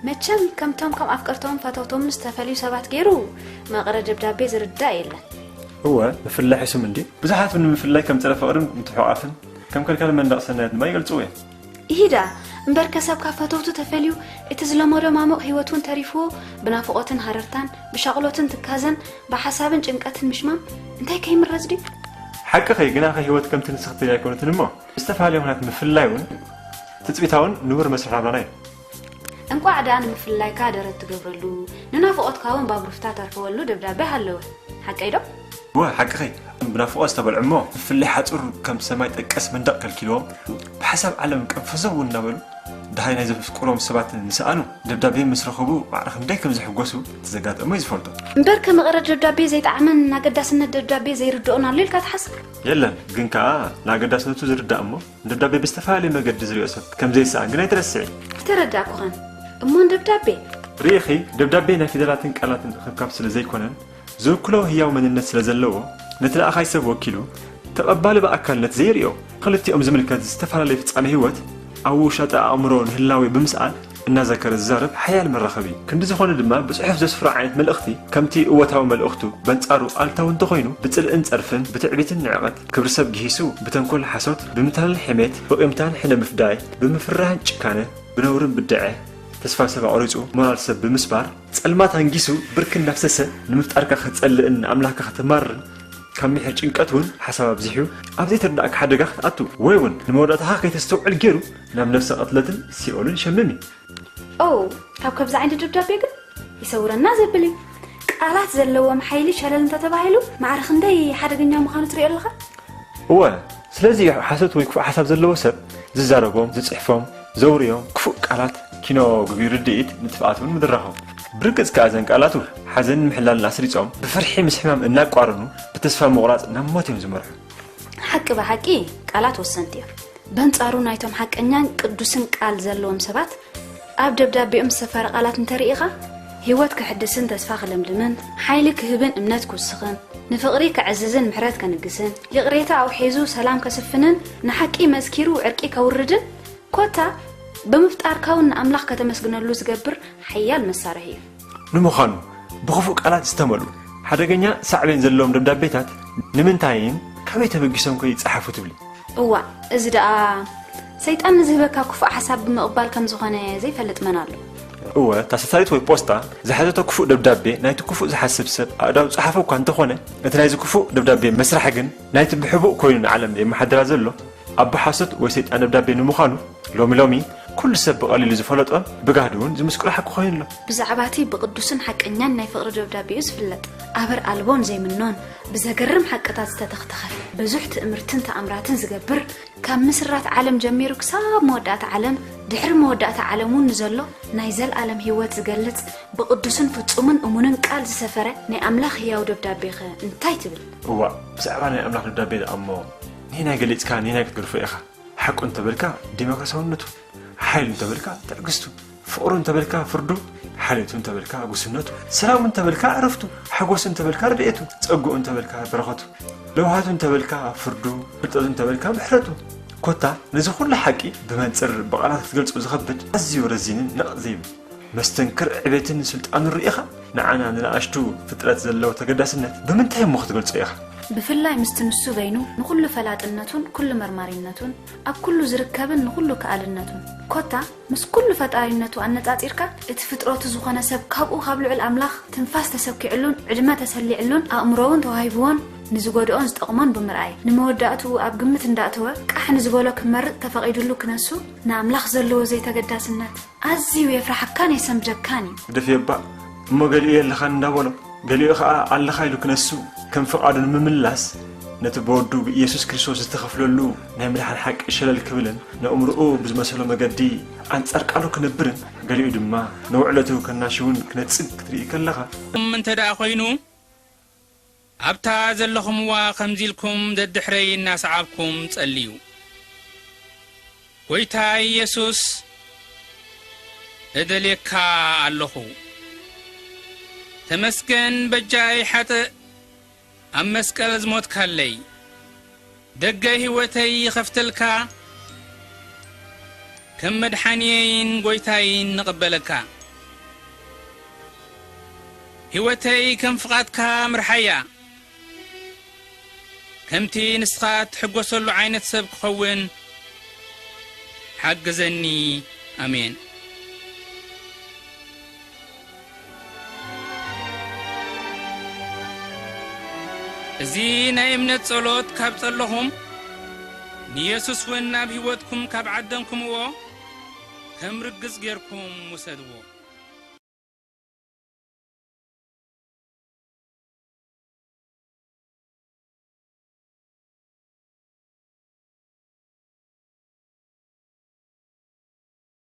መቸም ከምቶም ከም ኣፍቀርቶምን ፈተውቶምን ዝተፈልዩ ሰባት ገይሩ መቐረ ደብዳቤ ዝርዳእ የለን። እወ፣ ምፍላይ ሕሱም እንዲ። ብዙሓት እውን ንምፍላይ ከም ጸረ ፍቕርን ምትሕቑቓፍን ከም ከልካሊ መንደቕ ሰናያት ድማ ይገልጽዎ እዮም። ኢሂዳ እምበርከ ሰብ ካብ ፈተውቱ ተፈልዩ እቲ ዝለመዶ ማሙቕ ህይወት እውን ተሪፍዎ ብናፍቖትን ሃረርታን ብሻቕሎትን ትካዘን ብሓሳብን ጭንቀትን ምሽማም እንታይ ከይምረጽ ድዩ? ሓቅኺ፣ ግናኸ ህይወት ከምቲ ንስኺ ትብልያ ኣይኮነትን እሞ ብዝተፈላለየ ምኽንያት ምፍላይ እውን ትጽቢታውን ንቡር መስርሕ ናብራና እዩ። እንቋዕ ደኣ ንምፍልላይካ ደረት ትገብረሉ፣ ንናፍቖትካ እውን ባጉርፍታ ተርሕወሉ ደብዳቤ ሃለወ። ሓቀይ ዶ? እወ ሓቅኺ፣ ብናፍቖት ዝተበልዑ እሞ ምፍላይ ሓጹር ከም ሰማይ ጠቀስ መንደቕ ከልኪልዎም ብሓሳብ ዓለም ቀንፈዘው እናበሉ ደሃይ ናይ ዘፍቅሮም ሰባት ንሰኣኑ ደብዳቤ ምስ ረኸቡ ማዕረ ክንደይ ከም ዝሕጎሱ እቲ ዘጋጠሞ እዩ ዝፈልጦ። እምበርከ መቐረት ደብዳቤ ዘይጠዓመን ንኣገዳስነት ደብዳቤ ዘይርድኦን ኣሎ ኢልካ ትሓስብ? የለን፣ ግን ከኣ ንኣገዳስነቱ ዝርዳእ እሞ ንደብዳቤ ብዝተፈላለየ መገዲ ዝሪኦ ሰብ ከም ዘይሰኣን ግን ኣይትረስዒ። ምተረዳእኩኸን። እሞ ንደብዳቤ? ርኢኺ፣ ደብዳቤ ናይ ፊደላትን ቃላትን እኽብካብ ስለ ዘይኮነን ዝውክሎ ህያው መንነት ስለ ዘለዎ ነቲ ለኣኻይ ሰብ ወኪሉ ተቐባሊ ብኣካል ነቲ ዘይርእዮ ክልቲኦም ዝምልከት ዝተፈላለየ ፍጻመ ህይወት ኣብ ውሻጠ ኣእምሮ ንህላዌ ብምስኣል እናዘከረ ዝዛረብ ሓያል መራኸቢ እዩ። ክንዲ ዝኾነ ድማ ብጽሑፍ ዘስፍሮ ዓይነት መልእኽቲ ከምቲ እወታዊ መልእኽቱ በንጻሩ ኣልታዊ እንተኾይኑ ብጽልእን ጸርፍን ብትዕቢትን ንዕቐት ክብሪ ሰብ ግሂሱ ብተንኮል ሓሶት ብምትላል ሕሜት ብቂምታን ሕነ ምፍዳይ ብምፍራህን ጭካነ ብነውርን ብድዐ ተስፋ ሰብ ኣቑሪጹ ሞራል ሰብ ብምስባር ጸልማት ኣንጊሱ ብርኪ እናፍሰሰ ንምፍጣርካ ክትጸልእን ንኣምላኽካ ከተማርርን ካብ ምሒር ጭንቀት እውን ሓሳብ ኣብዚሑ ኣብ ዘይተረዳእካ ሓደጋ ክትኣቱ ወይ እውን ንመወዳእታኻ ከይተስተውዕል ገይሩ ናብ ነፍሰ ቅትለትን ሲኦልን ይሸምም እዩ። ኦ ካብ ከብዚ ዓይነት ደብዳቤ ግን ይሰውረና ዘብል እዩ። ቃላት ዘለዎም ሓይሊ ሸለል እንተተባሂሉ ማዕረ ክንደይ ሓደገኛ ምዃኑ ትሪኦ ኣለኻ። እወ ስለዚ እዩ ሓሶት ወይ ክፉእ ሓሳብ ዘለዎ ሰብ ዝዛረቦም ዝፅሕፎም ዘውርዮም ክፉእ ቃላት ኪኖ ግጉይ ርድኢት ንጥፍኣት እውን ምድራኾም። ብርግፅ ከኣ እዘን ቃላቱ ሓዘንን ምሕላልን ኣስሪፆም ብፍርሒ ምስ ሕማም እናቋረኑ ብተስፋ ምቑራፅ ናብ ሞት እዮም ዝመርሑ። ሓቂ ብሓቂ ቃላት ወሰንቲ እዮም። በንጻሩ ናይቶም ሓቀኛን ቅዱስን ቃል ዘለዎም ሰባት ኣብ ደብዳቤኦም ዝሰፈረ ቃላት እንተርኢኻ ህይወት ክሕድስን ተስፋ ክልምልምን ሓይሊ ክህብን እምነት ክውስኽን ንፍቕሪ ከዕዝዝን ምሕረት ከንግስን ይቕሬታ ኣውሒዙ ሰላም ከስፍንን ንሓቂ መዝኪሩ ዕርቂ ከውርድን ኮታ ብምፍጣርካ እውን ንኣምላኽ ከተመስግነሉ ዝገብር ሓያል መሳርሒ እዩ። ንምዃኑ ብኽፉእ ቃላት ዝተመልኡ ሓደገኛ ሳዕቤን ዘለዎም ደብዳቤታት ንምንታይን ካበይ ተበጊሶም ከ ይጸሓፉ ትብሊ? እዋእ እዚ ደኣ ሰይጣን ንዝህበካ ክፉእ ሓሳብ ብምቕባል ከም ዝኾነ ዘይፈልጥ መን ኣሎ? እወ እታ ሰታሪት ወይ ፖስታ ዝሓዘቶ ክፉእ ደብዳቤ ናይቲ ክፉእ ዝሓስብ ሰብ ኣእዳው ጸሓፎ እኳ እንተኾነ እቲ ናይዚ ክፉእ ደብዳቤ መስራሒ ግን ናይቲ ብሕቡእ ኮይኑ ንዓለም የመሓድራ ዘሎ ኣቦ ሓሶት ወይ ሰይጣን ደብዳቤ ንምዃኑ ሎሚ ሎሚ ኩሉ ሰብ ብቐሊሉ ዝፈለጦን ብጋህዲ እውን ዝምስክሮ ሓቂ ኮይኑ ኣሎ። ብዛዕባ እቲ ብቕዱስን ሓቀኛን ናይ ፍቕሪ ደብዳቤኡ ዝፍለጥ ኣበር ኣልቦን ዘይምኖን ብዘገርም ሓቅታት ዝተተኽተኸ ብዙሕ ትእምርትን ተኣምራትን ዝገብር ካብ ምስራት ዓለም ጀሚሩ ክሳብ መወዳእታ ዓለም ድሕሪ መወዳእታ ዓለም እውን ንዘሎ ናይ ዘልኣለም ህይወት ዝገልጽ ብቕዱስን ፍጹምን እሙንን ቃል ዝሰፈረ ናይ ኣምላኽ ህያው ደብዳቤኸ እንታይ ትብል? እዋእ ብዛዕባ ናይ ኣምላኽ ደብዳቤ ደኣ እሞ ኔናይ ገሊጽካ ኔናይ ክትገድፎ ኢኻ። ሓቁ እንተበልካ ዲሞክራሲያውነቱ፣ ሓይሉ እንተበልካ ትዕግስቱ፣ ፍቕሩ እንተበልካ ፍርዱ፣ ሓልዮቱ እንተበልካ ጉስነቱ፣ ሰላሙ እንተበልካ ዕረፍቱ፣ ሓጎሱ እንተበልካ ረድኤቱ፣ ጸግኡ እንተበልካ በረኸቱ፣ ለውሃቱ እንተበልካ ፍርዱ፣ ፍልጠቱ እንተበልካ ምሕረቱ። ኮታ ነዚ ኩሉ ሓቂ ብመንጽር ብቓላት ክትገልጾ ዝኸብድ ኣዝዩ ረዚንን ነቕ ዘይብል መስተንክር ዕቤትን ስልጣኑን ርኢኻ ንዓና ንንኣሽቱ ፍጥረት ዘለዎ ተገዳስነት ብምንታይ እሞ ክትገልጾ ኢኻ? ብፍላይ ምስቲ ንሱ በይኑ ንኹሉ ፈላጥነቱን ኩሉ መርማሪነቱን ኣብ ኩሉ ዝርከብን ንኹሉ ከኣልነቱን ኮታ ምስ ኩሉ ፈጣሪነቱ ኣነጻጺርካ እቲ ፍጥረቱ ዝኾነ ሰብ ካብኡ ካብ ልዑል ኣምላኽ ትንፋስ ተሰኪዕሉን ዕድመ ተሰሊዕሉን ኣእምሮውን ተዋሂብዎን ንዝጎድኦን ዝጠቕሞን ብምርኣይ ንመወዳእትኡ ኣብ ግምት እንዳእተወ ቃሕ ንዝበሎ ክመርጽ ተፈቒዱሉ ክነሱ ንኣምላኽ ዘለዎ ዘይተገዳስነት ኣዝዩ የፍርሓካን የሰንብደካን እዩ። ግደፍዮ እባ እሞ ገሊኡ የለኻን እንዳበሎ ገሊኡ ኸዓ ኣለኻ ኢሉ ክነሱ ከም ፍቓዱ ንምምላስ ነቲ ብወዱ ብኢየሱስ ክርስቶስ ዝተኸፍለሉ ናይ ምድሓን ሓቂ ሸለል ክብልን ነእምርኡ ብዝመሰሎ መገዲ ኣንጻር ቃሉ ክነብርን ገሊኡ ድማ ንውዕለቱ ከናሽውን ክነጽግ ክትርኢ ከለኻ። እም እንተ ደኣ ኾይኑ ኣብታ ዘለኹምዋ ከምዚ ኢልኩም ደድሕረይ እናሰዓብኩም ጸልዩ። ጐይታይ የሱስ እደልየካ ኣለኹ። ተመስገን በጃይ ሓጥእ ኣብ መስቀል ዝሞትካለይ። ደገ ህይወተይ ይኸፍተልካ ከም መድሓንየይን ጐይታይን ንቕበለካ። ህይወተይ ከም ፍቓድካ ምርሓያ፣ ከምቲ ንስኻ እትሕጎሰሉ ዓይነት ሰብ ክኸውን ሓግዘኒ። ኣሜን። እዚ ናይ እምነት ጸሎት ካብ ጸለኹም፣ ንየሱስ እውን ናብ ህይወትኩም ካብ ዓደንኩምዎ፣ ከም ርግጽ ጌርኩም ውሰድዎ።